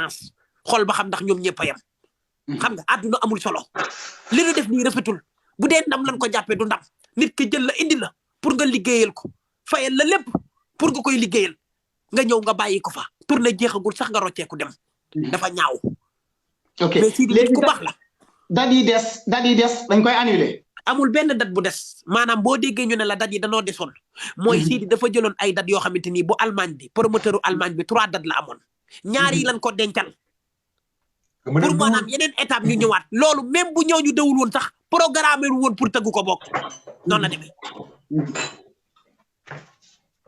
chance xool ba xam ndax ñoom ñëpp a yem xam nga àdduna amul solo li ñu def nii rafetul bu dee ndam lañ ko jàppee du ndam nit ki jël la indi la pour nga liggéeyal ko fayal la lépp pour nga koy liggéeyal nga ñëw nga bàyyi ko fa tournée jeexagul sax nga rocceeku dem dafa ñaaw. ok mais Sidi nit ku baax la. date yi des dañ koy annulé. amul benn date bu des maanaam boo déggee ñu ne la date yi danoo desoon mooy Sidi dafa jëloon ay date yoo xamante ni bu Allemagne bi promoteur u Allemagne bi 3 dates la amoon ñaar yi lañ ko dencal pour maanaam yeneen étape ñu ñëwaat loolu même bu ñëw ñu dewul woon sax programme woon pour tëggu ko bokk noonu la demee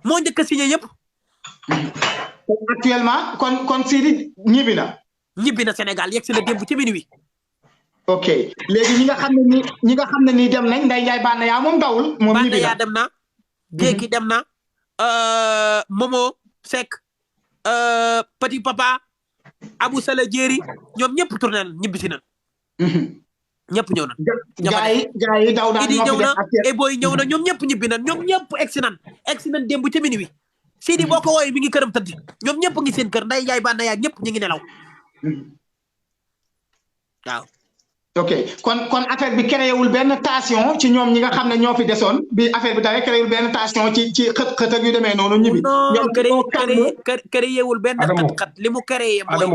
moo njëkk a signé yëpp. actuellement kon Sidi ñibbi na Sénégal yegg si na démb ci minuit. ok léegi ñi nga xam ne nii dem nañ Ndeye Ndiaye Banaya moom dawul. moom ñibbi na Banaya dem na. Jéeki dem na. Momo Seck. Petit Papa. Abou Sala Jéeri ñoom ñëpp tourné nañ ñibbi si nañ. ñëpp ñëw nañ. gaa yi daw daal Idi ñëw na Eboy ñëw na ñoom ñëpp ñibbi nañ ñoom ñëpp egsi nañ démb ci minuit. Sidi boo ko wooyee mi ngi këram tëdd ñoom ñëpp ngi seen kër Ndeye Ndiaye Banaya ñëpp ñu ngi nelaw. waaw. ok kon affaire bi créé wul benn tension ci ñoom ñi nga xam ne ñoo fi desoon bi affaire bi dara créé wul benn tension ci xët ak yu demee noonu ñibbi. non créé wul benn xët li mu créé mooy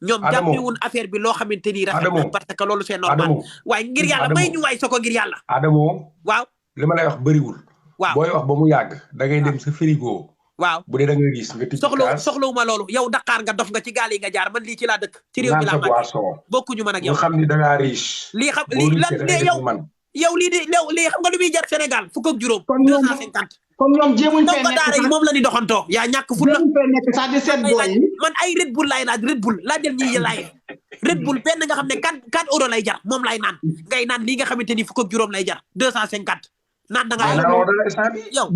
ñoom jàppewul affaire bi loo xamante ni rafet na parce que loolu c'est normal waaye ngir yàlla may ñu waay soko ngir yàlla. Adamo waaw li ma lay wax bëriwul. waaw booy wax ba mu yàgg da ngay dem sa frigo. waaw bu dee da ngay gis nga tijji kaas soxlawuma loolu yow Dakar nga dof nga ci gaal yi nga jaar man lii ci laa dëkk. ci réew mi laa màgg bokkuñu man ak yow. xam ni da ngaa riche. lii xam lii lan yow lii xam nga lu muy jar Sénégal fukk ak juróom. 250. kon ñoom jéemuñ fee nekk daara yi moom la ni doxantoo yaa ñàkk ful la. man ay Red Bull laay naan Red Bull laa jël ñii laay Red Bull benn nga xam ne 4 euros lay jar moom lay naan ngay naan lii nga xamante ni fukk ak juróom lay jar 250. naan da ngaa yow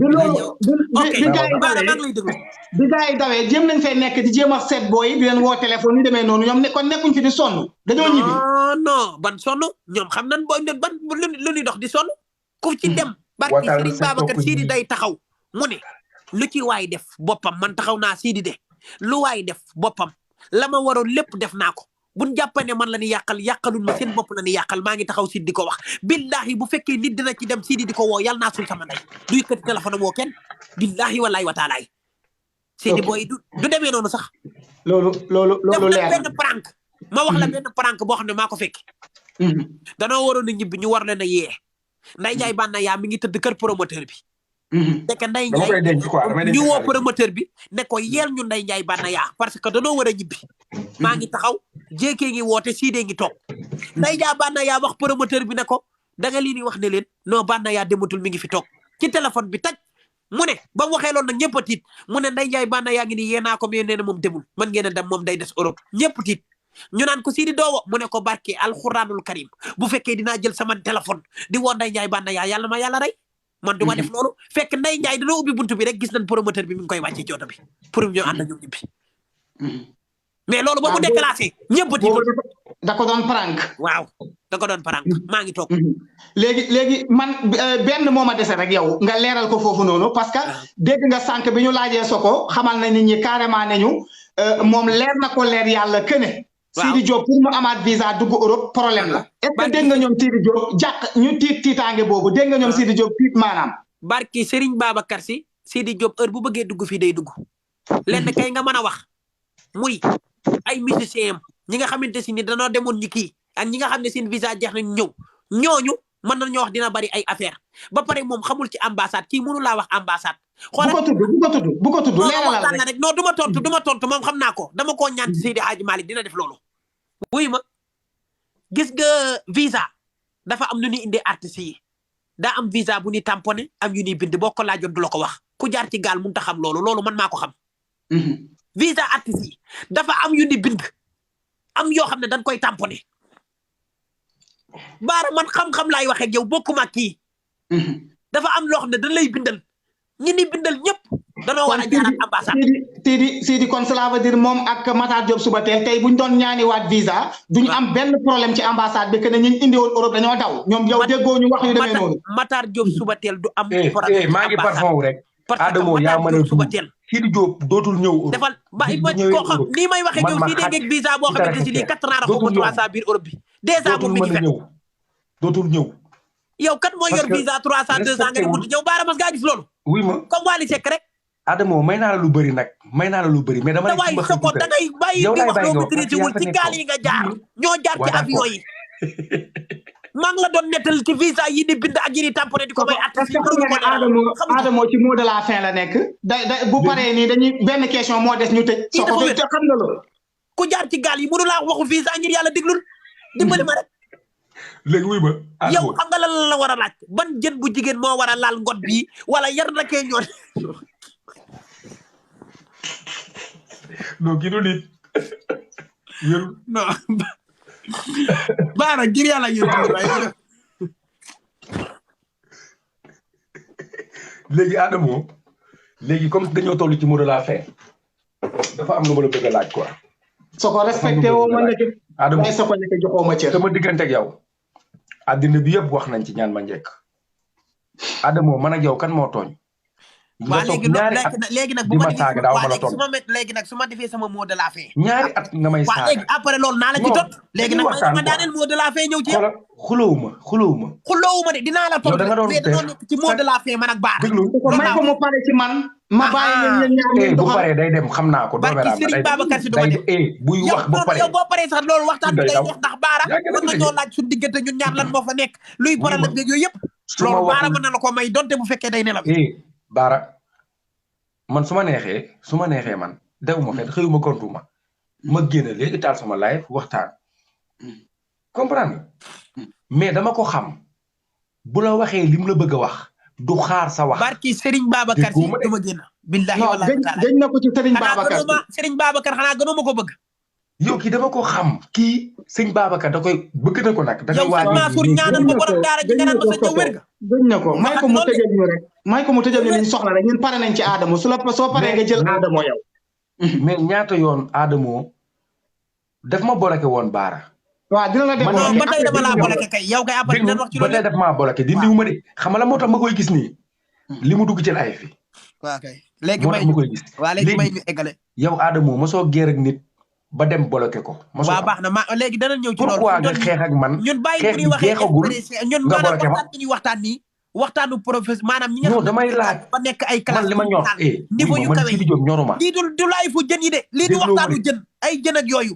ok baara maa ngi lay déglu. bi gars yi dawee jéem nañ fay nekk di jéem a seet booy di leen woo téléphone yu demee noonu ñoom kon nekkuñ fi di sonn dañoo ñibbi. non ban sonn ñoom xam nañ booy ban lu ñuy dox di sonn ku ci dem. barki Serigne Babacar Sidi day taxaw mu ne lu ci waay def boppam man taxaw naa Sidi de lu waay def boppam la ma waroon lépp def naa ko. buñ jàppee ne man la ni yàqalul ma seen bopp la ni yàqal maa ngi taxaw Sidi di ko wax billahi bu fekkee nit dina ci dem Sidi di ko woo yàlla naa sul sama ndey du yëkkati téléphone woo kenn billahi wallahi wa taalaay Sidi booy du demee noonu sax loolu leer benn prank ma wax la benn prank boo xam ne maa ko fekk danoo waroon a ñibbi ñu war leen a yee Ndeye Ndiaye Banaya mi ngi tëdd kër promoteur bi nekk Ndeye Ndiaye ñu woo promoteur bi ne ko yeel ñu Ndeye Ndiaye Banaya parce que danoo war a ñibbi maa ngi taxaw jéekee ngi woote Sidé ngi toog Ndeye Ndiaye Banaya wax promoteur bi ne ko da nga lii ni wax ne leen non Banaya dematul mi ngi fi toog ci téléphone bi taj mu ne ba mu waxee loolu nag ñëpp a tiit mu ne Ndeye Ndiaye Banaya ngi nii yéenaa ko mais nee na moom demul man ngeen a dem moom day des Europe ñëpp tiit ñu naan ko Sidi doowo mu ne ko barke alxuraanul karim bu fekkee dinaa jël sama téléphone di woo Ndeye Ndiaye Banaya yàlla ma yàlla rey man duma def loolu fekk Ndeye Ndiaye dañoo ubbi buntu bi rek gis nañ promoteur bi mi ngi koy wàcce ci oto bi pour ñu ànd ak ñoom ñibbi mais loolu ba mu déclassé ñëpp di da ko doon prank waaw da ko doon prank maa ngi toog léegi man benn moo ma dese rek yow nga leeral ko foofu noonu parce que dégg nga sànq bi ñu laajee Soko xamal na nit ñi carrément ne ñu moom leer na ko leer yàlla këne Sidi Diop pour mu amaat visa dugg Europe problème la est-ce que dégg nga ñoom Sidi Diop jàq ñu tiitaange boobu dégg nga ñoom Sidi Diop tiit maanaam barki Serigne Babacar Si Sidi Diop heure bu bëggee dugg fii day dugg lenn kay nga mën a wax muy ay musiciens ñi nga xamante si ni danoo demoon ñi kii ak ñi nga xam ne seen visa jeex nañ ñëw ñooñu mën nañoo wax dina bari ay affaire ba pare moom xamul ci ambassade kii mënu laa wax ambassade bu ko tudd leeralal rek non du ma tontu moom xam naa ko dama koo ñaan Seydi Hadji Malick dina def loolu wuy ma gis nga visa dafa am lu ñuy indi artistes yi daa am visa bu ñuy tamponné am yu ñuy bind boo ko laajoon du la ko wax ku jaar ci gaal mënut a xam loolu man maa ko xam visa artistes yi dafa am yu ñuy bind am yoo xam ne dañ koy tamponné baara man xam-xam laay waxee ak yow bokkuma kii dafa am loo xam ne dañ lay bindal ñi ni bindal ñëpp danoo war a jaaraat ambassade Sidi kon cela veut dire moom ak Matar Diop Soubatel tey buñ doon ñaaniwaat visa duñu am benn problème ci ambassade bi que ne ñu indi woon Europe dañoo daw ñoom yow déggoo ñu wax yu demee noonu Matar Diop Soubatel du am problème maa ngi parfum rek Adamo yaa mën a dugg Sidi Diop dootul ñëw Europe. defal ba ko xam nii may waxee yow Sidi ngeeg visa boo xamante si nii 4 ans rek ko 300 biir Europe bi déjà moom mi ngi fekk dootul ñëw yow kat mooy yor visa 300 200 nga ne mënut ñëw baara mas ngaa gis loolu oui ma comme Wally Seck rek Adamo may naa la lu bëri nag mais dama waay soko da ngay bàyyi di wax loo maîtrisé wul ci gaal yi nga jaar ñoo jaar ci avion yi maa ngi la doon nettal ci visa yi di bind ak yi di tamponné di ko may at Adamo ci mot de la fin la nekk da bu paree nii dañuy benn question moo des ñu tëj soko te xam nga loolu ku jaar ci gaal yi mënu laa waxu visa ngir yàlla diglul dimbali ma rek léegi wuy ma yow xam nga lan la war a laaj ban jën bu jigéen moo war a laal ngot bi wala yar na kee ñoon non kii du nit non baara ngir yàlla yéen léegi Adamo léegi comme dañoo toll ci mot de la fin dafa am lu ma la bëgg a laaj quoi soo ko respecté woo ma nekk Adamo soo ko nekk joxoo ma cër sama diggante ak yow àddina bi yëpp wax nañ ci ñaan ma njëkk Adamo man ak yow kan moo tooñ waaw léegi nag bu ma saaga daaw ma la toog léegi nag su ma defee sama mot de la fin ñaari at nga may saaga waaw léegi après loolu naa la ci tot léegi nag ma daaneel mot de la fin ñëw ci yow xulóowuma de dinaa la tot mais dañoo nekk ci mot de la fin man ak baara may ko mu pare ci man ma bàyyi leen ñaar ngeen bu paree day dem xam naa ko barki Serigne Babacar Si du ma dem buy wax bu paree yow boo paree sax loolu waxtaan bi day neex ndax baara mën na ñoo laaj suñu diggante ñun ñaar lan moo fa nekk luy problème beeg yooyu yëpp loolu baara mën na la ko may donte bu fekkee day nelaw baara man su ma neexee man dewuma fenn xëyuma kontuma ma génn léegi taal sama live waxtaan comprendre mais dama ko xam bu la waxee li mu la bëgg a wax du xaar sa wax barki Serigne Babacar Si du ma génn billahi wallahi taala dañ na ko ci Serigne Babacar Serigne Babacar xanaa gënoo ma ko bëgg yow kii dama ko xam kii sëñ Babacar da koy bëgg na ko nag da koy waaj yow ñaanal ma borom daara ji nga naan ma sa ñëw wér ga dañ na ko may ko mu tëjal ñu rek may ko mu tëjal ñu liñ soxla rek ñun pare nañ ci Adamo soo paree nga jël Adamo yow mais ñaata yoon Adamo daf ma bloqué woon baara waaw dina la def ba tey dama laa bloqué kay yow kay après dinañ wax ci loolu ba tey daf maa bloqué dindiwu ma de xam nga la moo tax ma koy gis nii li mu dugg ci live fi waaw kay léegi may ñu eggale yow Adamo ma soo géer ak nit ba dem bloqué ko waaw baax na léegi danañ ñëw ci loolu pourquoi nga xeex ak man ñun bàyyi bu ñuy waxee ñun maanaam waxtaan bi ñuy waxtaan nii waxtaanu professeur maanaam ñi nga non damay laaj ba nekk ay classe man li ma ñor niveau yu kawe Sidi Diop ñoruma lii du live fu jën yi de lii du waxtaanu jën ay jën ak yooyu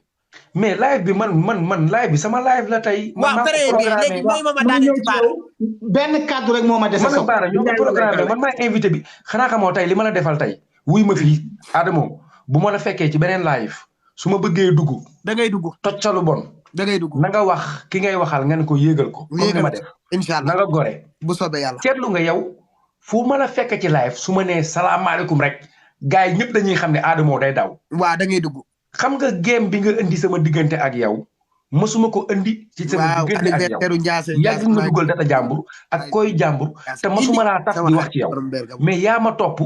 mais live bi man live bi sama live la tey waaw très bien léegi mooy ma daaneel ci baara benn cadre rek moo ma dese man baara ñoo programme man maay invité bi xanaa xamoo tey li ma la defal tey wuy ma fii Adamo bu ma la fekkee ci beneen live su ma bëggee dugg da ngay dugg toj sa lu bon da ngay dugg na nga wax ki ngay waxal nga ne ko yéegal ko comme ni ma def inshallah na nga gore bu soobee yàlla seetlu nga yow fu ma la fekk ci live su ma nee salaamaaleykum rek gars yi ñëpp dañuy xam ne Adamo day daw waaw da ngay dugg xam nga game bi nga indi sama diggante ak yow mësuma ko indi ci sama diggante ak yow yàgg nga dugal data jàmbur ak koy jàmbur te mësuma laa tax di wax ci yow mais yaa ma topp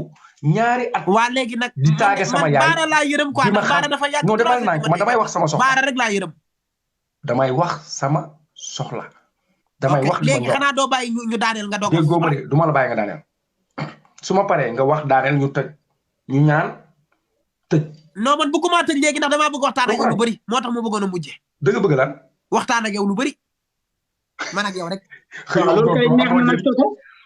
ñaari at waa léegi nag di taaga sama yaay baara laa yërëm quoi baara dafa yàgg non demal naa man damay wax sama soxla baara rek laa yërëm damay wax sama soxla damay wax léegi xanaa doo bàyyi ñu daaneel nga doog déggoo ma de du ma la bàyyi nga daaneel su ma paree nga wax daaneel ñu tëj ñu ñaan tëj non man bëgguma tëj léegi ndax damaa bëgg waxtaan ak yow lu bëri moo tax ma bëggoon a mujjee dëgg bëgg lan waxtaan ak yow lu bëri man ak yow rek loolu kay neex na nag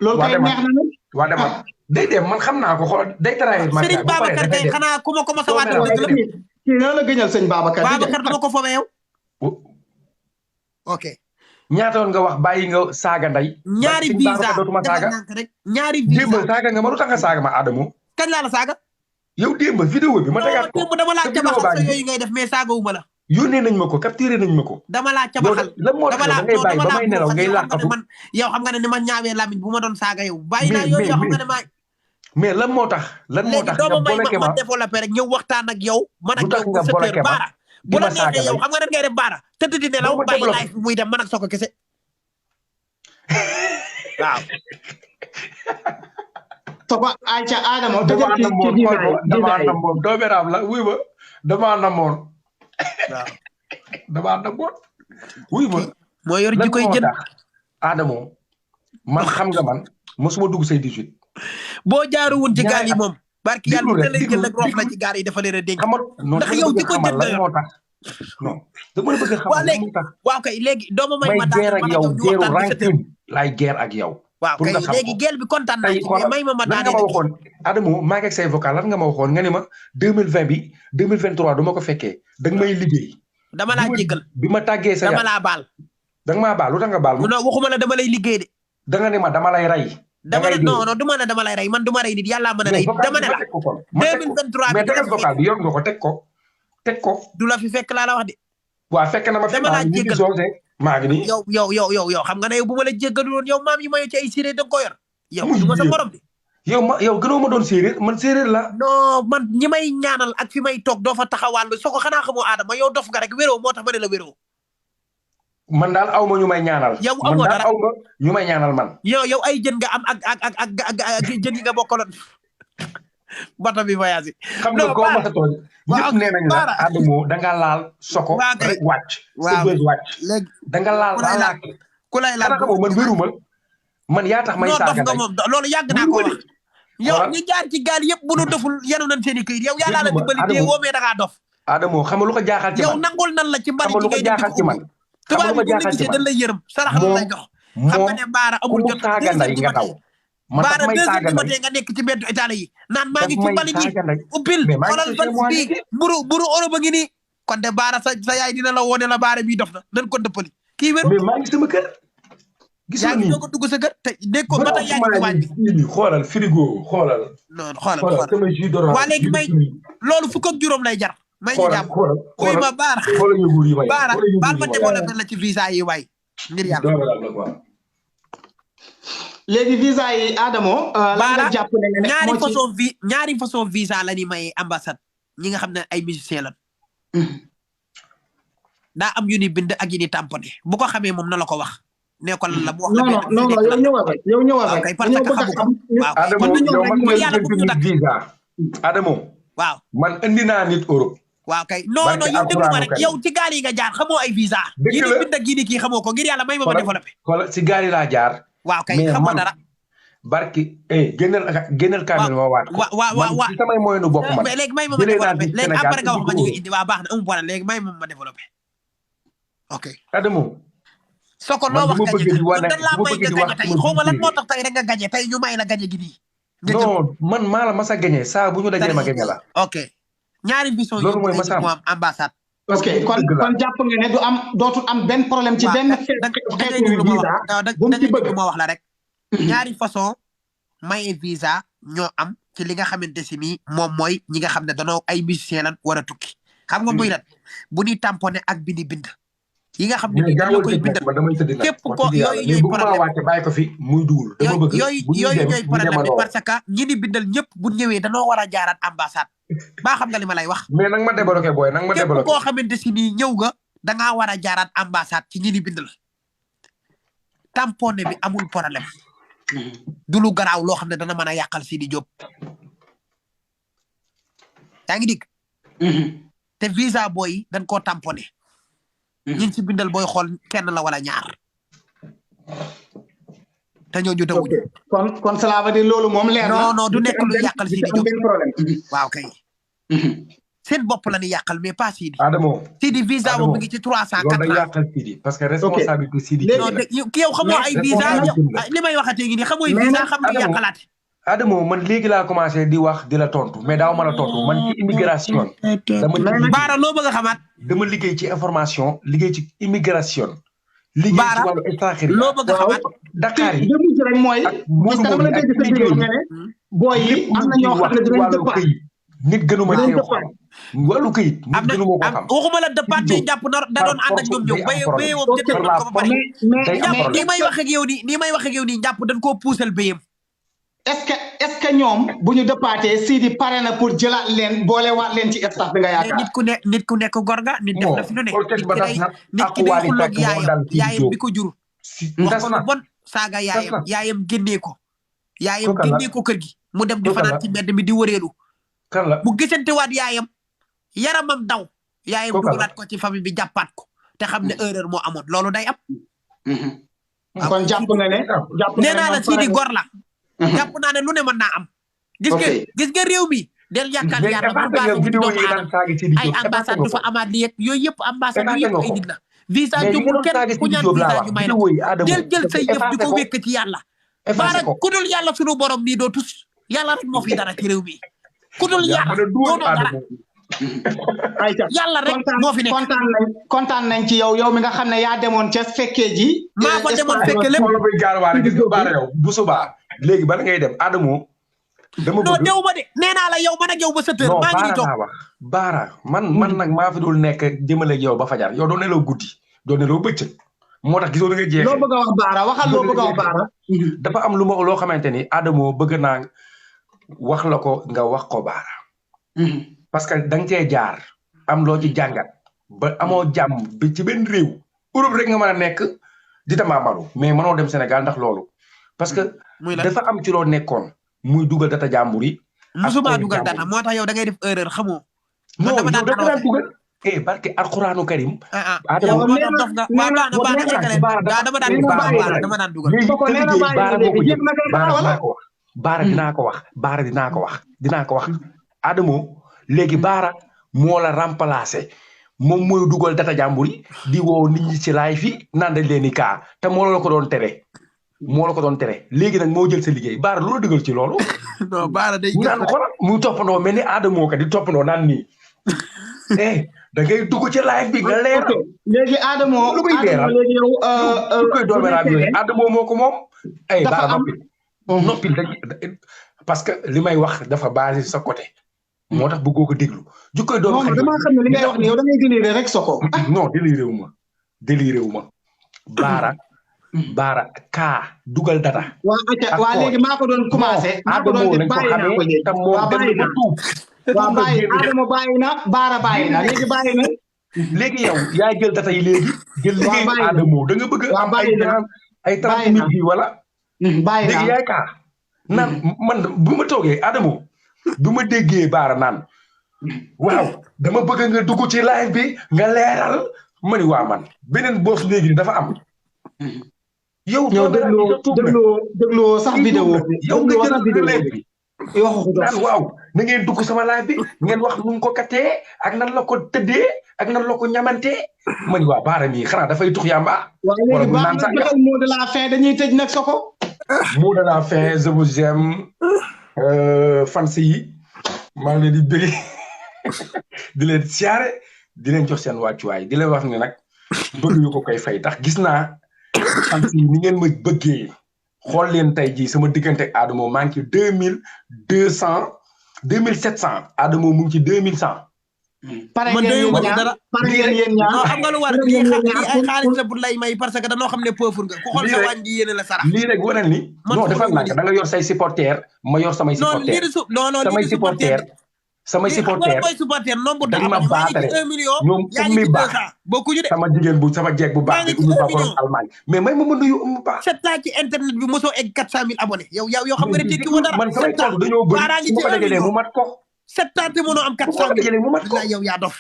loolu kay neex na nag waa demal day dem man xam naa ko xool day trahir man Serigne Babacar kay xanaa ku ma ko ma sa waat dëgg la kii na la gëñal sëñ Babacar dama ko fobe yow ok ñaata yoon nga wax bàyyi nga saaga nday ñaari visa dootuma saaga rek ñaari visa démb saaga nga ma lu tax nga saaga ma Adamo kañ laa la saaga yow démb vidéo bi ma tegaat ko démb dama laa cabaxal sa yooyu ngay def mais saagawuma la yónnee nañ ma ko capturé nañ ma ko dama laa cabaxal lan moo tax da ngay bàyyi ba may nelaw ngay làqatu man yow xam nga ne ni ma ñaawee lamiñ bu ma doon saaga yow bàyyi naa yooyu yow xam nga ne maa mais lan moo tax nga bloqué ma ma développé rek ñëw waxtaan ak yow man ak yow sa kër baara bu la neexee yow xam nga nan ngay def baara tëdd di nelaw bàyyi live muy dem man ak soko kese waaw soko ayca Adamo dama namoon doomeraam la wuy ma dama namoon waaw dama namoon wuy ma moo yor ji koy jën Adamo man xam nga man mosuma dugg say 18 boo jaaru woon ci gaal yi moom barki yàlla da lay jël ak roof la ci gaar yi dafa leen a dénk ndax yow di ko jël nga yor non dama bëgg xamal lan moo tax waaw kay léegi dooma may ma guerre ak yow guerre rankin laay guerre ak yow waaw kay léegi gel bi kontaan naa ci mais may ma daane nga ma waxoon Adamo maa ngi ak say vocal lan nga ma waxoon nga ne ma 2020 bi 2023 du ma ko fekkee da nga may liggéey dama laa jéggal bi ma tàggee sa dama laa baal da nga maa baal lu tax nga baal ma non waxuma la dama lay liggéey de da nga ne ma dama lay rey non du ma ne dama lay rey man du ma rey nit yàlla mën a rey dama ne la 2023 mais tegal vocal bi yor nga ko teg ko du la fi fekk laa la wax de waaw fekk na ma fi dama laa jéggal maa ngi nii yow xam nga ne yow bu ma la jéggalu woon yow maam yi mayo ci ay séeréer da nga ko yor yow du ma sa morom de yow gënoo ma doon séeréer man séeréer la non man ñi may ñaanal ak fi may toog doo fa taxawàllu soo ko xanaa xamoo Adama yow dof nga rek wéroo moo tax ma ne la wéroo man daal aw ma ñu may ñaanal yow amoo dara aw ma ñu may ñaanal man yow ay jën nga am ak jën yi nga bokkaloon bato bi voyage xam nga ko ma sa tooñ ñëpp nee nañ la Adamo da nga laal soko rek wàcc sa bës wàcc léegi da nga laal ku lay laal xanaa man wéruma man yaa tax may saaga nga moom loolu yàgg naa ko wax yow ñu jaar ci gaal yëpp bu nu doful yenu nañ seen i këyit yow yàlla la dimbali dee woo mais da ngaa dof Adamo xam nga lu ko jaaxal ci man yow nangul nan la ci mbari xam nga lu ko jaaxal ci man tubaab bi bu la gisee dañ lay yërëm sarax la lay jox xam nga ne baara amul jot saaga nday nga daw baara 2 heures du matin nga nekk ci mbeddu Italie yi naan maa ngi ci mbali gi ubbil xoolal fan bii buru Europe a ngi nii kon de baara sa yaay dina la woone la baara bii dof na nan ko dëppali kii wér mais maa ngi sama kër gis nga ni ko dugg sa kër te dégg ko ba tey yaa ngi ci waaj bi xoolal frigo xoolal non xoolal waa léegi may loolu fukk ak juróom lay jar may ñu jàpp kuy ma baara baara baal ma développé la ci visa yi waay ngir yàlla léegi visa yi Adamo lan nga jàpp ne ñaari façon visa la ni may ambassade ñi nga xam ne ay musicien lan daa am yu ni bind ak yu ni tamponné bu ko xamee moom na la ko wax ne ko lan la bu wax non yow ñëwal rek kay parce que xamu ko waaw yàlla bu ñu dakk visa Adamo waaw man indi naa nit Europe waaw kay non yow déglu ma rek yow ci gaal yi nga jaar xamoo ay visa yi ni bind ak yi ni kii xamoo ko ngir yàlla may ma développé xoolal si gaal yi laa jaar waaw kay xamoo dara barki génneel kaamil ma waat waaw ci samay moyenu bopp man mais léegi may ma développé léegi après nga wax ma ñu ngi indi waa baax na amul problème léegi may ma développé ok Adamo soko loo wax gañe man dañ laa may nga gañe tey xaw ma lan moo tax tey rek nga gañe tey ñu may la gañe gi nii non man maa la masa gañe saa bu ñu dajee ma gañe la ok ñaari vision loolu mooy masa am ambassade ok kon jàpp nga ne du am dootul am benn problème ci benn xeetu visa bu mu ci bëgg ma wax la rek ñaari façon maye visa ñoo am ci li nga xamante si nii moom mooy ñi nga xam ne danoo ay musicien lan war a tukki xam nga muy lan bu ñuy tamponné ak bindi bind yi nga xam ne dañoo koy bindal képp ko yooyu ñooy problème bàyyi ko fi muy duul yooyu ñooy problème bi parce que ñi ni bindal ñëpp bu ñëwee danoo war a jaaraat ambassade baa xam nga li ma lay wax mais nag ma débloqué booy nag ma débloqué képp koo xamante si nii ñëw nga dangaa war a jaaraat ambassade ci ñi ni bindal tamponné bi amul problème du lu garaaw loo xam ne dana mën a yàqal Sidi Diop yaa ngi dig te visa booy dañ koo tamponné ñi ci bindal booy xool kenn la wala ñaar te ñoo ñu dawuñu kon cela veut dire loolu moom leer na non du nekk lu yàqal Sidi Diop waaw kay seen bopp la ni yàqal mais pas Sidi Adamo Sidi visa moom mi ngi ci 300 400 loolu day yàqal Sidi parce que responsabilité Sidi ki yow xamoo ay visa li may waxatee ngi nii xamooy visa xam nga yàqalaate Adamo man léegi laa commencé di wax di la tontu mais daaw ma la tontu man ci immigration baara loo bëgg a xamaat dama liggéey ci information liggéey ci immigration liggéey ci wàllu extranjerie loo bëgg a xamaat Dakar yi rek mooy parce que dama la dégg sa vidéo nga ne booy yi am na ñoo xam ne dinañ dëppaat nit gënuma cee xam wàllu këyit nit gënuma ko xam waxuma la dëppaat mais jàpp da doon ànd ak ñoom ñëw béye woom jëndal ko ba pare nii may wax ak yow nii jàpp dañ koo puusal béyam est-ce que ñoom bu ñu dëppaatee Sidi pare na pour jëlaat leen boolewaat leen ci staff bi nga yaakaar nit ku nekk gorga nit def na fi lu ne nit ki day xulloog yaayam bi ko jur wax ko lu bon saaga yaayam génnee ko kër gi mu dem di fanaan ci mbedd mi di wëreelu bu gisante waat yaayam yaramam daw yaayam dugalaat ko ci famille bi jàppaat ko te xam ne erreur moo amoon loolu day am kon jàpp nga ne nee naa la Sidi gor la jàpp naa ne lu ne mën naa am gis nga réew mi del yaakaar yàlla bu baax ci doomu aadama ay ambassade du fa amaat li yëpp yooyu yëpp ambassade yooyu yëpp ay nit la visa jógul kenn ku ñaan visa ñu may la jël say yëpp di ko wékk ci yàlla baara ku dul yàlla sunu borom nii doo tus yàlla rek moo fi dara ci réew mi ku dul yàlla doo dara yàlla rek moo fi nekk kontaan nañ ci yow mi nga xam ne yaa demoon ca fekkee ji maa fa demoon fekke lépp bay gaarwaale gis nga baara yow bu subaa léegi bala ngay dem Adamo dama bëgg non dew ma de nee naa la yow man ak yow ba 7 heures maa ngi nii toog baara man nag maa fi dul nekk jëmale ak yow ba fajar yow doo nelaw guddi doo nelaw bëccëg moo tax gisoo da nga jeexee loo bëgg a wax baara waxal loo bëgg a wax baara dafa am lu ma loo xamante ni Adamo bëgg naa wax la ko nga wax ko baara parce que da nga cee jaar am loo ci jàngat ba amoo jàmm bi ci benn réew Europe rek nga mën a nekk di tamaabalu mais mënoo dem Sénégal ndax loolu parce que dafa am ci loo nekkoon muy dugal data jàmbur yi. musuma dugal data moo tax yow da ngay def erreur xamoo. non yow da nga daan dugal. barke alxuraanu karim. yow moo tax dof nga waaw dama daan dugal. baara dinaa ko wax. Adamo léegi baara moo la remplacé moom mooy dugal data jàmbur yi di woo nit ñi ci laay fi naan dañ leen di kaa te moo la ko doon tere. léegi nag moo jël sa liggéey baara lu la dugal ci loolu. non baara day naan xoolal muy toppandoo mel ni Adamo ka di toppandoo naan nii. da ngay dugg ci live bi nga leer. léegi Adamo lu koy leeral léegi yow. lu koy doomeraam yooyu Adamo moo ko moom. baara noppil parce que li may wax dafa basé sa côté. moo tax bëggoo ko déglu. jukkoy doomu non damaa xam ne li ngay wax ni yow da ngay déliré rek soko. non déliré wu ma. baara kaa dugal data. waa léegi maa ko doon commencé. maa ko doon def bàyyi naa ko léegi Adamo bàyyi na baara bàyyi na léegi bàyyi na. léegi yow yaa jël data yi léegi. jël liggéey Adamo da nga bëgg am ay 30 minutes yi wala. bàyyi léegi yaay kaa. naan man bu ma toogee Adamo. du ma déggee baara naan waaw dama bëgg nga dugg ci live bi nga leeral ma ni waa man beneen boos léegi dafa am. yow dégloo sax vidéo bi yow nga jël live bi. naan waaw na ngeen dugg sama live bi ngeen wax nu ko kattee ak nan la ko tëddee ak nan la ko ñamantee ma ni waa baara mi xanaa dafay tux yàmba. wala mu naan sax mot de la fin dañuy tëj nag soko. mot de la fin je vous aime. fans yi maa ngi leen di bëgg di leen siyaare di leen jox seen wàccuwaay di leen wax ne nag bëgg ñu ko koy fay tax gis naa fans yi ni ngeen ma bëggee xool leen tey jii sama diggante ak Adamo maa ngi ci 2700 Adamo mu ngi ci 2100. pare ngeen yéen ñaar xam nga lu war lii ay xaalis la bu lay may parce que danoo xam ne pauvre nga ku xool sa wàññi di yéene la sarax lii rek wanal ni non defal naa da nga yor say supporter ma yor samay supporter samay supporter nombre de dañ ma baatare 1 million ñoom ummi baax bokkuñu de sama jeeg bu baax bi ummi baax borom Allemagne mais may ma nuyu ummi baax 7 ans ci internet bi mosoo egg 400 000 abonnés yow xam nga ne tekki moo dara man samay tool dañoo bëri su ma ko dajalee mu mat ko 7 ans te mënoo am 400 000 mu mat ko yow yaa dof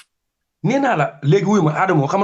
nee naa la léegi wuyu ma Adamo xam